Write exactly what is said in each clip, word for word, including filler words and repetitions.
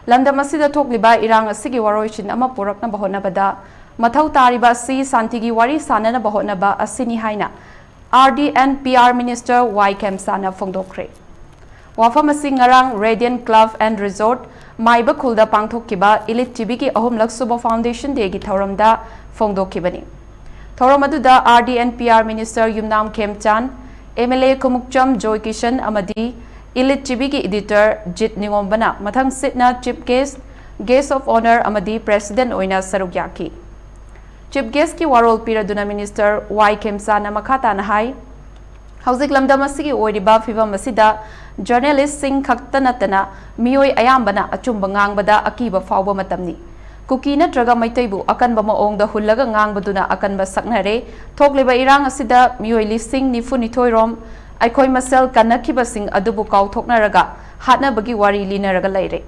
ꯂꯝꯗꯝ ꯑꯁꯤꯗ ꯊꯣꯛꯂꯤꯕ ꯏꯔꯥꯡ ꯑꯁꯤꯒꯤ ꯋꯥꯔꯣꯏꯁꯤꯟ ꯑꯃ ꯄꯨꯔꯛꯅꯕ ꯍꯣꯠꯅꯕꯗ ꯃꯊꯧ ꯇꯥꯔꯤꯕ ꯑꯁꯤ ꯁꯥꯟꯇꯤꯒꯤ ꯋꯥꯔꯤ ꯁꯥꯟꯅꯅꯕ ꯍꯣꯠꯅꯕ ꯑꯁꯤꯅꯤ ꯍꯥꯏꯅ R D and P R Minister Y ꯈꯦꯝꯆꯥꯅ ꯐꯣꯡꯗꯣꯛꯈ꯭ꯔꯦ꯫ ꯋꯥꯐꯝ ꯑꯁꯤ ꯉꯔꯥꯡ Radiant Club and Resort ꯃꯥꯏꯕ ꯈꯨꯜꯗ ꯄꯥꯡꯊꯣꯛꯈꯤꯕ ꯏꯂꯤꯠ ꯆꯤꯕꯤꯒꯤ ꯑꯍꯨꯝꯂꯛ ꯁꯨꯕ Foundation Dayꯒꯤ ꯊꯧꯔꯝꯗ ꯐꯣꯡꯗꯣꯛꯈꯤꯕꯅꯤ꯫ ꯊꯧꯔꯝ ꯑꯗꯨꯗ R D and P R Minister Yumnam ꯈꯦꯝꯆꯥꯟ, M L A Khumukcham ꯖꯣꯏ ꯀꯤꯁꯟ ꯑꯃꯗꯤ ꯏꯂꯤꯠ ꯆꯤꯕꯤꯒꯤ editor ꯖꯤꯠ ꯅꯤꯉꯣꯝꯕꯅ ꯃꯊꯪ ꯁꯤꯠꯅ Chief Guest, Guest of Honour ꯑꯃꯗꯤ President ꯑꯣꯏꯅ ꯁꯔꯨꯛ ꯌꯥꯈꯤ꯫ Chief Guestꯀꯤ ꯋꯥꯔꯣꯜ ꯄꯤꯔꯗꯨꯅ Minister Y ꯈꯦꯝꯆꯥꯅ ꯃꯈꯥ ꯇꯥꯅ ꯍꯥꯏ, ꯍꯧꯖꯤꯛ ꯂꯝꯗꯝ ꯑꯁꯤꯒꯤ ꯑꯣꯏꯔꯤꯕ ꯐꯤꯚꯝ ꯑꯁꯤꯗ journalistꯁꯤꯡ ꯈꯛꯇ ꯅꯠꯇꯅ ꯃꯤꯑꯣꯏ ꯑꯌꯥꯝꯕꯅ ꯑꯆꯨꯝꯕ ꯉꯥꯡꯕꯗ ꯑꯀꯤꯕ ꯐꯥꯎꯕ ꯃꯇꯝꯅꯤ꯫ ꯀꯨꯀꯤ ꯅꯠꯇ꯭ꯔꯒ ꯃꯩꯇꯩꯕꯨ ꯑꯀꯟꯕ ꯃꯑꯣꯡꯗ ꯍꯨꯜꯂꯒ ꯉꯥꯡꯕꯗꯨꯅ ꯑꯀꯟꯕ ꯁꯛꯅꯔꯦ꯫ ꯊꯣꯛꯂꯤꯕ ꯏꯔꯥꯡ ꯑꯁꯤꯗ ꯃꯤꯑꯣꯏ ꯂꯤꯁꯤꯡ ꯅꯤꯐꯨ ꯅꯤꯊꯣꯏ ꯔꯣꯝ ꯑꯩꯈꯣꯏ ꯃꯁꯦꯜ ꯀꯟꯅꯈꯤꯕꯁꯤꯡ ꯑꯗꯨꯕꯨ ꯀꯥꯎꯊꯣꯛꯅꯔꯒ ꯍꯥꯠꯅꯕꯒꯤ ꯋꯥꯔꯤ ꯂꯤꯅꯔꯒ ꯂꯩꯔꯦ꯫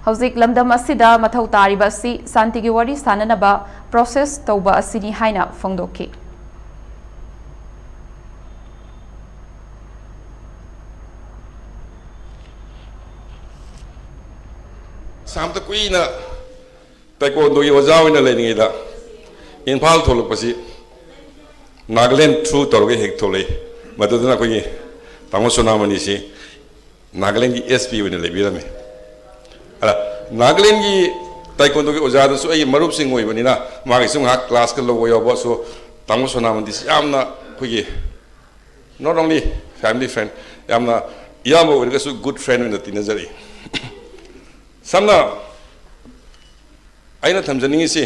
ꯍꯧꯖꯤꯛ ꯂꯝꯗꯝ ꯑꯁꯤꯗ ꯃꯊꯧ ꯇꯥꯔꯤꯕ ꯑꯁꯤ ꯁꯥꯟꯇꯤꯒꯤ ꯋꯥꯔꯤ ꯁꯥꯅꯅꯕ process ꯇꯧꯕ ꯑꯁꯤꯅꯤ ꯍꯥꯏꯅ ꯐꯣꯡꯗꯣꯛꯈꯤ꯫ ꯁꯥꯝꯇ ꯀꯨꯏꯅ ꯇꯥꯏꯀꯣꯟꯗꯣꯒꯤ ꯑꯣꯖꯥ ꯑꯣꯏꯅ ꯂꯩꯔꯤꯉꯩꯗ ꯏꯝꯐꯥꯜ ꯊꯣꯛꯂꯛꯄꯁꯤ ꯅꯥꯒꯥꯂꯦꯟ through ꯇꯧꯔꯒ ꯍꯦꯛ ꯊꯣꯛꯂꯛꯏ꯫ ꯃꯗꯨꯗꯅ ꯑꯩꯈꯣꯏꯒꯤ ꯇꯥꯃꯣ ꯁꯣꯅꯥꯃꯅꯤꯁꯤ ꯅꯥꯒꯥꯂꯦꯟꯒꯤ S P ꯑꯣꯏꯅ ꯂꯩꯕꯤꯔꯝꯃꯤ꯫ ꯑꯗ ꯅꯥꯒꯥꯂꯦꯟꯒꯤ ꯇꯥꯏꯀꯣꯟꯗꯣꯒꯤ ꯑꯣꯖꯥꯗꯨꯁꯨ ꯑꯩꯒꯤ ꯃꯔꯨꯞꯁꯤꯡ ꯑꯣꯏꯕꯅꯤꯅ ꯃꯥꯒꯤꯁꯨ ꯉꯥꯏꯍꯥꯛ classꯀ ꯂꯧꯕ ꯌꯥꯎꯕ꯫ So ꯇꯥꯃꯣ ꯁꯣꯅꯥꯃꯅꯤꯁꯤ ꯌꯥꯝꯅ ꯑꯩꯈꯣꯏꯒꯤ not only family friend, ꯌꯥꯝꯅ ꯏꯌꯥꯝꯕ ꯑꯣꯏꯔꯒꯁꯨ good friend ꯑꯣꯏꯅ ꯇꯤꯟꯅꯖꯔꯛꯏ꯫ ꯁꯝꯅ ꯑꯩꯅ ꯊꯝꯖꯅꯤꯡꯉꯤꯁꯤ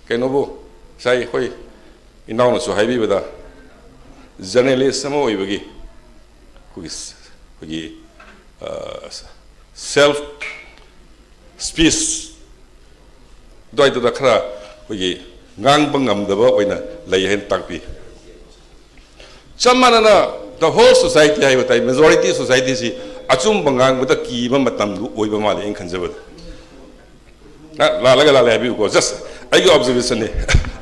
ꯀꯩꯅꯣꯕꯨ ꯉꯁꯥꯏ ꯑꯩꯈꯣꯏ ꯏꯅꯥꯎꯅꯁꯨ ꯍꯥꯏꯕꯤꯕꯗ journalist ꯑꯃ ꯑꯣꯏꯕꯒꯤ ꯑꯩꯈꯣꯏꯒꯤ ꯑꯩꯈꯣꯏꯒꯤ self speech ꯑꯗꯨꯋꯥꯏꯗꯨꯗ ꯈꯔ ꯑꯩꯈꯣꯏꯒꯤ ꯉꯥꯡꯕ ꯉꯝꯗꯕ ꯑꯣꯏꯅ ꯂꯩ ꯍꯥꯏꯅ ꯇꯥꯛꯄꯤ꯫ ꯆꯞ ꯃꯥꯟꯅꯅ the whole society ꯍꯥꯏꯕ ꯇꯥꯏ, majority societyꯁꯤ ꯑꯆꯨꯝꯕ ꯉꯥꯡꯕꯗ ꯀꯤꯕ ꯃꯇꯝꯗꯨ ꯑꯣꯏꯕ ꯃꯥꯜꯂꯤ ꯑꯩꯅ ꯈꯟꯖꯕꯗ꯫ ꯂꯥꯜꯂꯒ ꯂꯥꯜꯂꯦ ꯍꯥꯏꯕꯤꯌꯨꯀꯣ, just ꯑꯩꯒꯤ observationꯅꯤ꯫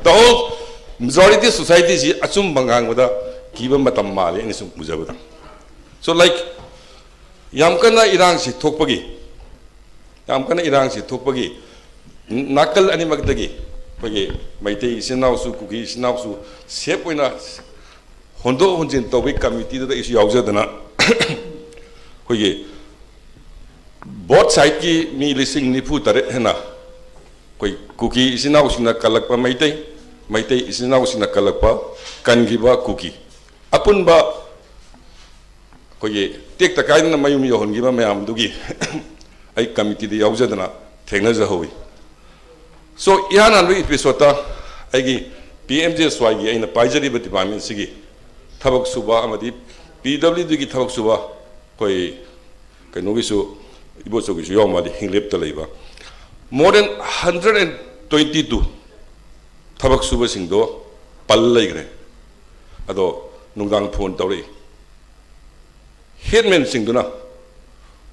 The whole majority societyꯁꯤ ꯑꯆꯨꯝꯕ ꯉꯥꯡꯕꯗ ꯀꯤꯕ ꯃꯇꯝ ꯃꯥꯜꯂꯤ ꯑꯩꯅ ꯁꯨꯝ ꯎꯖꯕꯗ꯫ So like ꯌꯥꯝ ꯀꯟꯅ ꯏꯔꯥꯡꯁꯤ ꯊꯣꯛꯄꯒꯤ ꯌꯥꯝ ꯀꯟꯅ ꯏꯔꯥꯡꯁꯤ ꯊꯣꯛꯄꯒꯤ ꯅꯥꯀꯜ ꯑꯅꯤꯃꯛꯇꯒꯤ ꯑꯩꯈꯣꯏꯒꯤ ꯃꯩꯇꯩ ꯏꯆꯤꯟ ꯏꯅꯥꯎꯁꯨ, ꯀꯨꯀꯤ ꯏꯆꯤꯟ ꯏꯅꯥꯎꯁꯨ safe ꯑꯣꯏꯅ ꯍꯣꯟꯗꯣꯛ ꯍꯣꯟꯖꯤꯟ ꯇꯧꯕꯒꯤ committeeꯗꯨꯗ ꯑꯩꯁꯨ ꯌꯥꯎꯖꯗꯅ ꯑꯩꯈꯣꯏꯒꯤ both sideꯀꯤ ꯃꯤ ꯂꯤꯁꯤꯡ ꯅꯤꯐꯨ ꯇꯔꯦꯠ ꯍꯦꯟꯅ ꯑꯩꯈꯣꯏ ꯀꯨꯀꯤ ꯏꯆꯤꯟ ꯏꯅꯥꯎꯁꯤꯡꯅ ꯀꯜꯂꯛꯄ ꯃꯩꯇꯩ, ꯃꯩꯇꯩ ꯏꯆꯤꯟ ꯏꯅꯥꯎꯁꯤꯡꯅ ꯀꯜꯂꯛꯄ, ꯀꯟꯈꯤꯕ ꯀꯨꯀꯤ, ꯑꯄꯨꯟꯕ ꯑꯩꯈꯣꯏꯒꯤ ꯇꯦꯛꯇ ꯀꯥꯏꯗꯅ ꯃꯌꯨꯝ ꯌꯧꯍꯟꯈꯤꯕ ꯃꯌꯥꯝꯗꯨꯒꯤ ꯑꯩ committeeꯗ ꯌꯥꯎꯖꯗꯅ ꯊꯦꯡꯅꯖꯍꯧꯋꯤ꯫ So, ꯏꯍꯥꯟ ꯍꯥꯟꯕ episodeꯇ ꯑꯩꯒꯤ P M G S Yꯒꯤ ꯑꯩꯅ ꯄꯥꯏꯖꯔꯤꯕ departmentꯁꯤꯒꯤ ꯊꯕꯛ ꯁꯨꯕ ꯑꯃꯗꯤ P W Dꯒꯤ ꯊꯕꯛ ꯁꯨꯕ, ꯑꯩꯈꯣꯏ ꯀꯩꯅꯣꯒꯤꯁꯨ, ꯏꯕꯣꯆꯧꯒꯤꯁꯨ ꯌꯥꯎ ꯃꯥꯜꯂꯤ, ꯍꯤꯡꯂꯦꯞꯇ ꯂꯩꯕ, more than hundred and twenty two ꯊꯕꯛ ꯁꯨꯕꯁꯤꯡꯗꯣ ꯄꯜ ꯂꯩꯈ꯭ꯔꯦ꯫ ꯑꯗꯣ ꯅꯨꯡꯗꯥꯡ phone ꯇꯧꯔꯛꯏ꯫ Headmanꯁꯤꯡꯗꯨꯅ,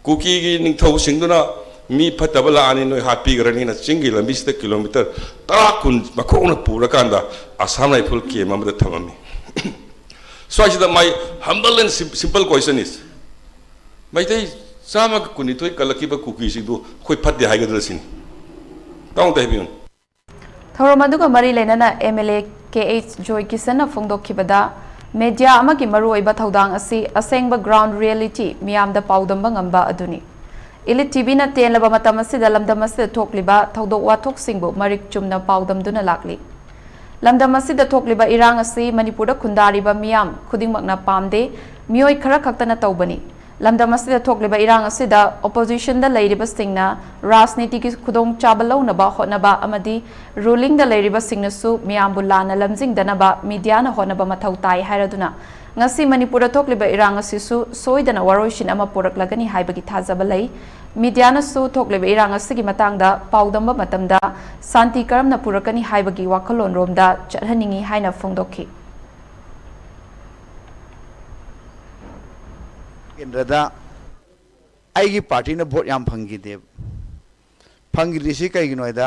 ꯀꯨꯀꯤꯒꯤ ꯅꯤꯡꯊꯧꯁꯤꯡꯗꯨꯅ ꯃꯤ ꯐꯠꯇꯕ ꯂꯥꯛꯑꯅꯤ, ꯅꯣꯏ ꯍꯥꯠꯄꯤꯈ꯭ꯔꯅꯤꯅ ꯆꯤꯡꯒꯤ ꯂꯝꯕꯤꯁꯤꯗ kilometre ꯇꯔꯥ ꯀꯨꯟ ꯃꯈꯣꯡꯅ ꯄꯨꯔꯀꯥꯟꯗ Assam Rifle camp ꯑꯃꯗ ꯊꯝꯃꯝꯃꯤ꯫ ꯁ꯭ꯋꯥꯏꯁꯤꯗ my humble and sim-, simple question is, Meitei ꯆꯥꯝꯃꯒ ꯀꯨꯟꯅꯤꯊꯣꯏ ꯀꯜꯂꯛꯈꯤꯕ ꯀꯨꯀꯤꯁꯤꯡꯗꯨ ꯑꯩꯈꯣꯏ ꯐꯠꯇꯦ ꯍꯥꯏꯒꯗ꯭ꯔꯥ ꯁꯤꯅꯤ꯫ ꯇꯥꯎ ꯑꯝꯇ ꯍꯥꯏꯕꯤꯌꯨ꯫ ꯊꯧꯔꯝ ꯑꯗꯨꯒ ꯃꯔꯤ ꯂꯩꯅꯅ M L A K H joy ꯀꯤꯁꯟꯅ ꯐꯣꯡꯗꯣꯛꯈꯤꯕꯗ, media ꯑꯃꯒꯤ ꯃꯔꯨꯑꯣꯏꯕ ꯊꯧꯗꯥꯡ ꯑꯁꯤ ꯑꯁꯦꯡꯕ ground reality ꯃꯤꯌꯥꯝꯗ ꯄꯥꯎꯗꯝꯕ ꯉꯝꯕ ꯑꯗꯨꯅꯤ꯫ Elite TVꯅ ꯇꯦꯜꯂꯕ ꯃꯇꯝ ꯑꯁꯤꯗ ꯂꯝꯗꯝ ꯑꯁꯤꯗ ꯊꯣꯛꯂꯤꯕ ꯊꯧꯗꯣꯛ ꯋꯥꯊꯣꯛꯁꯤꯡꯕꯨ ꯃꯔꯤꯛ ꯆꯨꯝꯅ ꯄꯥꯎꯗꯝꯗꯨꯅ ꯂꯥꯛꯂꯤ꯫ ꯂꯝꯗꯝ ꯑꯁꯤꯗ ꯊꯣꯛꯂꯤꯕ ꯏꯔꯥꯡ ꯑꯁꯤ ꯃꯅꯤꯄꯨꯔꯗ ꯈꯨꯟꯗꯥꯔꯤꯕ ꯃꯤꯌꯥꯝ ꯈꯨꯗꯤꯡꯃꯛꯅ ꯄꯥꯝꯗꯦ꯫ ꯃꯤꯑꯣꯏ ꯈꯔ ꯈꯛꯇꯅ ꯇꯧꯕꯅꯤ꯫ ꯂꯝꯗꯝ ꯑꯁꯤꯗ ꯊꯣꯛꯂꯤꯕ ꯏꯔꯥꯡ ꯑꯁꯤꯗ oppositionꯗ ꯂꯩꯔꯤꯕꯁꯤꯡꯅ ꯔꯥꯖꯅꯤꯇꯤꯒꯤ ꯈꯨꯗꯣꯡꯆꯥꯕ ꯂꯧꯅꯕ ꯍꯣꯠꯅꯕ ꯑꯃꯗꯤ rulingꯗ ꯂꯩꯔꯤꯕꯁꯤꯡꯅꯁꯨ ꯃꯤꯌꯥꯝꯕꯨ ꯂꯥꯟꯅ ꯂꯝꯖꯤꯡꯗꯅꯕ mediaꯅ ꯍꯣꯠꯅꯕ ꯃꯊꯧ ꯇꯥꯏ ꯍꯥꯏꯔꯗꯨꯅ, ꯉꯁꯤ ꯃꯅꯤꯄꯨꯔꯗ ꯊꯣꯛꯂꯤꯕ ꯏꯔꯥꯡ ꯑꯁꯤꯁꯨ ꯁꯣꯏꯗꯅ ꯋꯥꯔꯣꯏꯁꯤꯟ ꯑꯃ ꯄꯨꯔꯛꯂꯒꯅꯤ ꯍꯥꯏꯕꯒꯤ ꯊꯥꯖꯕ ꯂꯩ꯫ Mediaꯅꯁꯨ ꯊꯣꯛꯂꯤꯕ ꯏꯔꯥꯡ ꯑꯁꯤꯒꯤ ꯃꯇꯥꯡꯗ ꯄꯥꯎꯗꯝꯕ ꯃꯇꯝꯗ ꯁꯥꯟꯇꯤ ꯀꯔꯝꯅ ꯄꯨꯔꯛꯀꯅꯤ ꯍꯥꯏꯕꯒꯤ ꯋꯥꯈꯜꯂꯣꯟꯔꯣꯝꯗ ꯆꯠꯍꯟꯅꯤꯡꯏ ꯍꯥꯏꯅ ꯐꯣꯡꯗꯣꯛꯈꯤ꯫ ꯀꯦꯟꯗ꯭ꯔꯗ ꯑꯩꯒꯤ partyꯅ vote ꯌꯥꯝ ꯐꯪꯈꯤꯗꯦꯕ꯫ ꯐꯪꯈꯤꯗ꯭ꯔꯤꯁꯤ ꯀꯩꯒꯤꯅꯣ ꯍꯥꯏꯗ,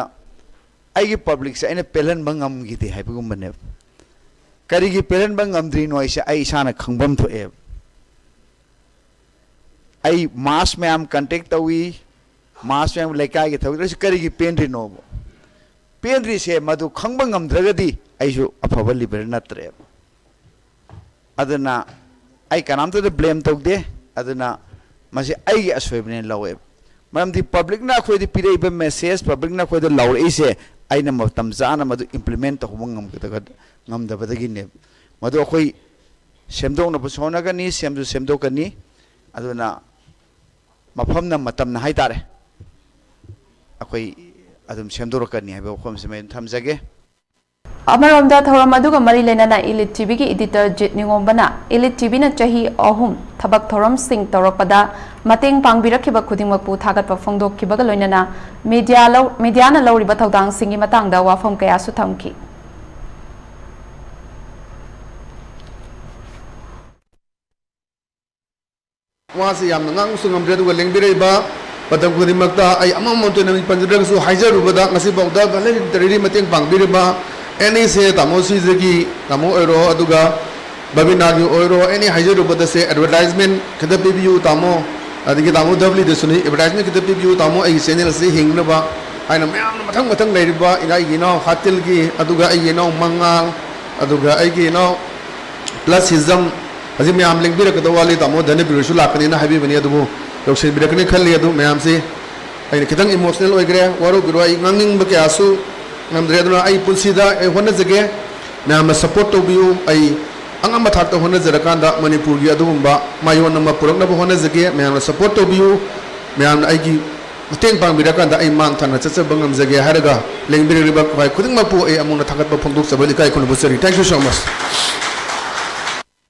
ꯑꯩꯒꯤ publicꯁꯦ ꯑꯩꯅ ꯄꯦꯜꯍꯟꯕ ꯉꯝꯈꯤꯗꯦ ꯍꯥꯏꯕꯒꯨꯝꯕꯅꯦꯕ꯫ ꯀꯔꯤꯒꯤ ꯄꯦꯜꯍꯟꯕ ꯉꯝꯗ꯭ꯔꯤꯅꯣ ꯍꯥꯏꯁꯦ ꯑꯩ ꯏꯁꯥꯅ ꯈꯪꯐꯝ ꯊꯣꯛꯑꯦꯕ꯫ ꯑꯩ mass ꯃꯌꯥꯝ contact ꯇꯧꯏ, ꯃꯥꯁ ꯃꯌꯥꯝ ꯂꯩꯀꯥꯏꯒꯤ ꯊꯕꯛ ꯂꯩꯁꯤ ꯀꯔꯤꯒꯤ ꯄꯦꯟꯗ꯭ꯔꯤꯅꯣꯕ? ꯄꯦꯟꯗ꯭ꯔꯤꯁꯦ ꯃꯗꯨ ꯈꯪꯕ ꯉꯝꯗ꯭ꯔꯒꯗꯤ ꯑꯩꯁꯨ ꯑꯐꯕ ꯂꯤꯗꯔ ꯅꯠꯇ꯭ꯔꯦꯕ꯫ ꯑꯗꯨꯅ ꯑꯩ ꯀꯅꯥꯝꯇꯗ ꯕ꯭ꯂꯦꯝ ꯇꯧꯗꯦ꯫ ꯑꯗꯨꯅ ꯃꯁꯤ ꯑꯩꯒꯤ ꯑꯁꯣꯏꯕꯅꯦꯅ ꯂꯧꯋꯦꯕ꯫ ꯃꯔꯝꯗꯤ ꯄꯕ꯭ꯂꯤꯛꯅ ꯑꯩꯈꯣꯏꯗ ꯄꯤꯔꯛꯏꯕ ꯃꯦꯁꯦꯖ, ꯄꯕ꯭ꯂꯤꯛꯅ ꯑꯩꯈꯣꯏꯗ ꯂꯥꯎꯔꯛꯏꯁꯦ, ꯑꯩꯅ ꯃꯇꯝ ꯆꯥꯅ ꯃꯗꯨ ꯏꯝꯄ꯭ꯂꯤꯃꯦꯟ ꯇꯧꯕ ꯉꯝꯒꯗꯕ, ꯉꯝꯗꯕꯗꯒꯤꯅꯦꯕ꯫ ꯃꯗꯨ ꯑꯩꯈꯣꯏ ꯁꯦꯝꯗꯣꯛꯅꯕꯁꯨ ꯍꯣꯠꯅꯒꯅꯤ, ꯁꯦꯝꯁꯨ ꯁꯦꯝꯗꯣꯛꯀꯅꯤ꯫ ꯑꯗꯨꯅ ꯃꯐꯝꯅ, ꯃꯇꯝꯅ ꯍꯥꯏꯇꯥꯔꯦ, ꯑꯩꯈꯣꯏ ꯑꯗꯨꯝ ꯁꯦꯝꯗꯣꯔꯛꯀꯅꯤ ꯍꯥꯏꯕ ꯋꯥꯐꯝꯁꯤꯃ ꯑꯩ ꯑꯗꯨꯝ ꯊꯝꯖꯒꯦ꯫ ꯑꯃꯔꯣꯝꯗ, ꯊꯧꯔꯝ ꯑꯗꯨꯒ ꯃꯔꯤ ꯂꯩꯅꯅ ꯏꯂꯤꯠ ꯇꯤꯚꯤꯒꯤ ꯏꯗꯤꯇꯔ ꯖꯤꯠ ꯅꯤꯉꯣꯝꯕꯅ ꯏꯂꯤꯠ ꯇꯤꯚꯤꯅ ꯆꯍꯤ ꯑꯍꯨꯝ ꯊꯕꯛ ꯊꯧꯔꯝꯁꯤꯡ ꯇꯧꯔꯛꯄꯗ ꯃꯇꯦꯡ ꯄꯥꯡꯕꯤꯔꯛꯈꯤꯕ ꯈꯨꯗꯤꯡꯃꯛꯄꯨ ꯊꯥꯒꯠꯄ ꯐꯣꯡꯗꯣꯛꯈꯤꯕꯒ ꯂꯣꯏꯅꯅ ꯃꯤꯗꯤꯌꯥ ꯂꯧ-, ꯃꯤꯗꯤꯌꯥꯅ ꯂꯧꯔꯤꯕ ꯊꯧꯗꯥꯡꯁꯤꯡꯒꯤ ꯃꯇꯥꯡꯗ ꯋꯥꯐꯝ ꯀꯌꯥꯁꯨ ꯊꯝꯈꯤ꯫ ꯋꯥꯁꯤ ꯌꯥꯝꯅ ꯉꯥꯡꯕꯁꯨ ꯉꯝꯗ꯭ꯔꯦ, ꯑꯗꯨꯒ ꯂꯦꯡꯕꯤꯔꯛꯏꯕ ꯃꯇꯝ ꯈꯨꯗꯤꯡꯃꯛꯇ ꯑꯩ ꯑꯃꯃꯝꯇ ꯑꯣꯏꯅ ꯃꯤꯡ ꯄꯟꯖꯗ꯭ꯔꯒꯁꯨ, ꯍꯥꯏꯖꯔꯨꯕꯗ ꯉꯁꯤꯐꯥꯎꯗ ꯚꯦꯂꯦꯟꯇꯔꯤꯗꯒꯤ ꯃꯇꯦꯡ ꯄꯥꯡꯕꯤꯔꯤꯕ ꯑꯦꯅꯤꯁꯦ, ꯇꯥꯃꯣ ꯁꯤꯗꯒꯤ ꯇꯥꯃꯣ ꯑꯣꯏꯔꯣ, ꯑꯗꯨꯒ ꯕꯕꯤꯅꯥꯒꯤ ꯑꯣꯏꯔꯣ, ꯑꯦꯅꯤ ꯍꯥꯏꯖꯔꯨꯕꯗꯁꯦ ꯑꯦꯗꯚꯔꯇꯥꯏꯖꯃꯦꯟ ꯈꯤꯇ ꯄꯤꯕꯤꯌꯨ ꯇꯥꯃꯣ, ꯑꯗꯒꯤ ꯇꯥꯃꯣ ꯗꯕ꯭ꯂꯤꯗꯁꯨꯅꯤ, ꯑꯦꯗꯚꯔꯇꯥꯏꯖꯃꯦꯟ ꯈꯤꯇ ꯄꯤꯕꯤꯌꯨ ꯇꯥꯃꯣ, ꯑꯩꯒꯤ ꯆꯦꯅꯦꯜꯁꯤ ꯍꯤꯡꯅꯕ ꯍꯥꯏꯅ ꯃꯌꯥꯝꯅ ꯃꯊꯪ ꯃꯊꯪ ꯂꯩꯔꯤꯕ ꯑꯩꯒꯤ ꯏꯅꯥꯎ ꯍꯥꯇꯤꯜꯒꯤ, ꯑꯗꯨꯒ ꯑꯩꯒꯤ ꯏꯅꯥꯎ ꯃꯉꯥꯜ, ꯑꯗꯨꯒ ꯑꯩꯒꯤ ꯏꯅꯥꯎ ꯄ꯭ꯂꯁ ꯍꯤꯖꯝ, ꯍꯧꯖꯤꯛ ꯃꯌꯥꯝ ꯂꯦꯡꯕꯤꯔꯛꯀꯗꯧꯕ ꯋꯥꯠꯂꯤ, ꯇꯥꯃꯣ ꯙꯅꯕꯤꯔꯁꯨ ꯂꯥꯛꯀꯅꯤꯅ ꯍꯥꯏꯕꯤꯕꯅꯤ, ꯑꯗꯨꯕꯨ ꯌꯧꯁꯤꯟꯕꯤꯔꯛꯀꯅꯤ ꯈꯜꯂꯤ꯫ ꯑꯗꯨ ꯃꯌꯥꯝꯁꯤ ꯑꯩꯅ ꯈꯤꯇꯪ ꯏꯃꯣꯁꯅꯦꯜ ꯑꯣꯏꯈ꯭ꯔꯦ, ꯋꯥꯔꯧꯕꯤꯔꯣ, ꯑꯩ ꯉꯥꯡꯅꯤꯡꯕ ꯀꯌꯥꯁꯨ ꯉꯝꯗ꯭ꯔꯦ꯫ ꯑꯗꯨꯅ ꯑꯩ ꯄꯨꯟꯁꯤꯗ ꯑꯩ ꯍꯣꯠꯅꯖꯒꯦ, ꯃꯌꯥꯝꯅ ꯁꯞꯄꯣꯔꯠ ꯇꯧꯕꯤꯌꯨ꯫ ꯑꯩ ꯑꯉꯝꯕ ꯊꯥꯛꯇ ꯍꯣꯠꯅꯖꯔꯀꯥꯟꯗ ꯃꯅꯤꯄꯨꯔꯒꯤ ꯑꯗꯨꯒꯨꯝꯕ ꯃꯥꯏꯑꯣꯟ ꯑꯃ ꯄꯨꯔꯛꯅꯕ ꯍꯣꯠꯅꯖꯒꯦ꯫ ꯃꯌꯥꯝꯅ ꯁꯞꯄꯣꯔꯠ ꯇꯧꯕꯤꯌꯨ, ꯃꯌꯥꯝꯅ ꯑꯩꯒꯤ ꯃꯇꯦꯡ ꯄꯥꯡꯕꯤꯔꯀꯥꯟꯗ ꯑꯩ ꯃꯥꯡ ꯊꯥꯅ ꯆꯠꯆꯕ ꯉꯝꯖꯒꯦ ꯍꯥꯏꯔꯒ, ꯂꯦꯡꯕꯤꯔꯛꯂꯤꯕ ꯈ꯭ꯋꯥꯏ ꯈꯨꯗꯤꯡꯃꯛꯄꯨ ꯑꯩ ꯑꯃꯨꯛꯅ ꯊꯥꯒꯠꯄ ꯐꯣꯡꯗꯣꯛꯆꯕ ꯏꯀꯥꯏ ꯈꯨꯝꯅꯕ ꯎꯠꯆꯔꯤ꯫ Thank you so much꯫